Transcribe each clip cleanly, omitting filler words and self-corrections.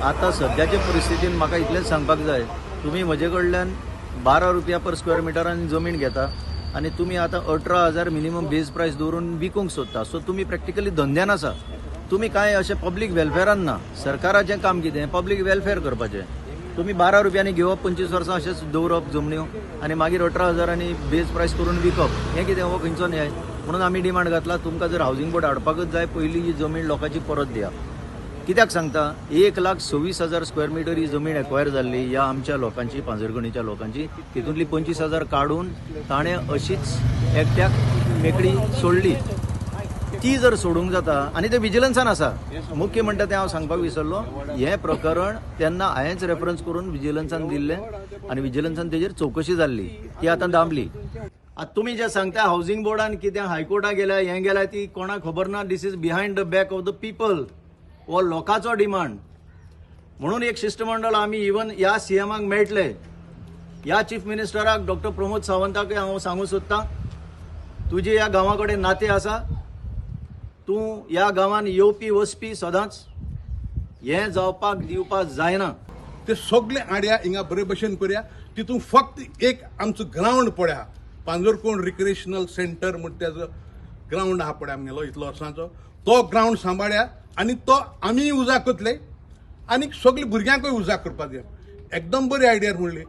आतां सद्याचे परिस्थितीन म्हाका इतलेंच सांगपाक जाय, तुमी म्हजे कडल्यान 12 रुपया पर स्क्वेअर मिटरान जमीन घेता आनी तुमी आतां 18,000 मिनिमम बेज प्रायस दवरून विकूंक सोदता. सो तुमी प्रॅक्टिकली धंद्यान आसा. तुमी कांय अशें पब्लीक वेलफेरान ना. सरकाराचें काम कितें? पब्लीक वेलफेर करपाचें. तुमी 12 रुपयांनी घेवप, 25 वर्सां अशेंच दवरप जमन्यो आनी मागीर 18 हजारांनी बेज प्रायस करून विकप, हें कितें? हो खंयचो न्याय? म्हणून आमी डिमांड घातला, तुमकां जर हावसिंग बोर्ड हाडपाकच जाय, पयलीं ही जमीन लोकांची परत दिया. कित्याक सांगता, 1,26,000 स्क्वेअर मिटर ही जमीन एक्वायर जाल्ली ह्या आमच्या लोकांची, पांजरगणीच्या लोकांची. तितूंतली 25,000 काडून ताणें अशीच एकट्याक मेकळी सोडली. ती जर सोडूंक जाता आनी ते विजिलन्सान आसा. मुख्य म्हणटा तें हांव सांगपाक विसरलो, हें प्रकरण तेन्ना हांवेंच रेफरन्स करून विजिलन्सान दिल्लें आनी विजिलन्सान तेजेर चवकशी जाल्ली, ती आतां दामली. आतां तुमी जे सांगता हावसिंग बोर्डान कितें हायकोर्टाक गेल्या, हें गेल्या, ती कोणाक खबर ना. This is behind the back of the people. हो लोकांचो डिमांड म्हणून एक शिश्टमंडळ आमी इवन ह्या सीएमाक मेळटले, ह्या चीफ मिनिस्टराक डॉक्टर प्रमोद सावंताकय हांव सांगूंक सोदतां, तुजे ह्या गांवा कडेन नातें आसा, तूं ह्या गांवान येवपी वचपी सदांच, हें जावपाक दिवपाक जायना. ते सगळे आड्या हिंगा बरे भशेन करया. तितून फक्त एक आमचो ग्रावंड पळया, पांजरकोण रिक्रिएशनल सेंटर म्हण तेजो ग्रावंड आहा पळय आमगेलो इतलो वर्सांचो, तो ग्रावंड सांबाळया आनी तो आमी उजाक करतले आनी सगळे भुरग्यांकूय उजाक करपाक जाय. एकदम बरी आयडिया म्हणली.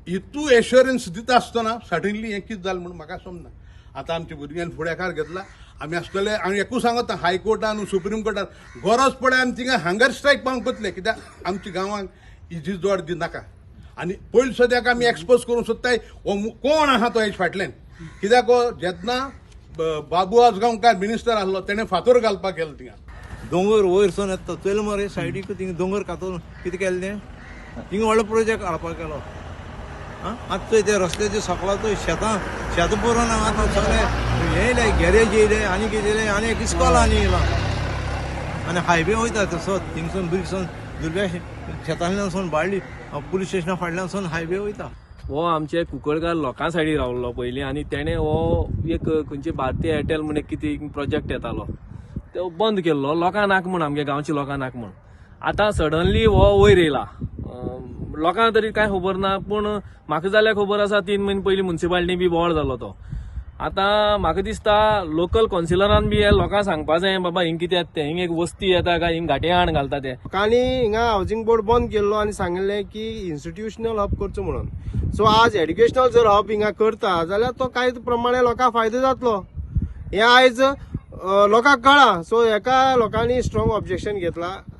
हितू एश्योरन्स दिता आसतना सडनली हें कितें जालें म्हूण म्हाका समजना. आतां आमच्या भुरग्यांनी फुडाकार घेतला, आमी आसतले. आनी एकूच सांगता, हायकोर्टान, सुप्रीम कोर्टान गरज पडल्यार आमी थिंगा हंगर स्ट्रायक पावंक वतले, कित्याक आमच्या गांवांक ही जोड दी नाका. आनी पयलीं सद्याक आमी एक्सपोज करूंक सोदताय हो कोण आहा तो हेजे फाटल्यान, कित्याक हो जेन्ना बाबू आजगांवकार मिनिस्टर आसलो, तेणें फातोर घालपाक गेलो थिंगा. दोंगर वयर सून येता, चोयलें मरे सायडीक थिंगा दोंगर कातून कितें केलें तें, थिंगा व्हडलो प्रोजेक्ट हाडपाक गेलो. आं, आतां चोय ते रस्त्याचे सकला चोय, शेतां शेतां पुरोवन आतां सगळें हें येयलें, गॅरेज येयलें आनी कितें येयलें आनी एक इस्कॉल आनी येयलां आनी हायवे वयता तसोच थिंगसून ब्रिजसून दुर्व्या शेतांतल्यान सून बाळ्ळी पुलीस स्टेशना फाटल्यान सून हायवे वयता. हो आमचे कुंकळकार लोकां सायडी रावल्लो पयलीं आनी तेणें हो एक खंयचे भारतीय एअरटेल म्हण एक कितें प्रोजेक्ट येतालो, तो बंद केल्लो लोकां नाक म्हण, आमगे गांवच्या लोकां नाक म्हण. आतां सडनली हो वयर येयला. लोकांक तरी कांय खबर ना, पूण म्हाका जाल्यार खबर आसा, 3 म्हयने पयलीं मुन्सिपालिटी बी बोवाळ जालो तो. आतां म्हाका दिसता लोकल कौन्सिलरान बी हे लोकांक सांगपा जाय, बाबा हिंग कितें येता तें, हिंग एक वस्ती येता काय हिंग घाटे हाण घालता ते. लोकांनी हिंगा हावसिंग बोर्ड बंद केल्लो आनी सांगिल्लें की इन्स्टिट्युशनल हब करचो म्हणून. सो आज एड्युकेशनल जर हब हिंगा करता जाल्यार तो कांय प्रमाणे लोकांक फायदो जातलो, हें आयज लोकांक कळ्ळां. सो हेका लोकांनी स्ट्रॉंग ऑब्जेक्शन घेतला.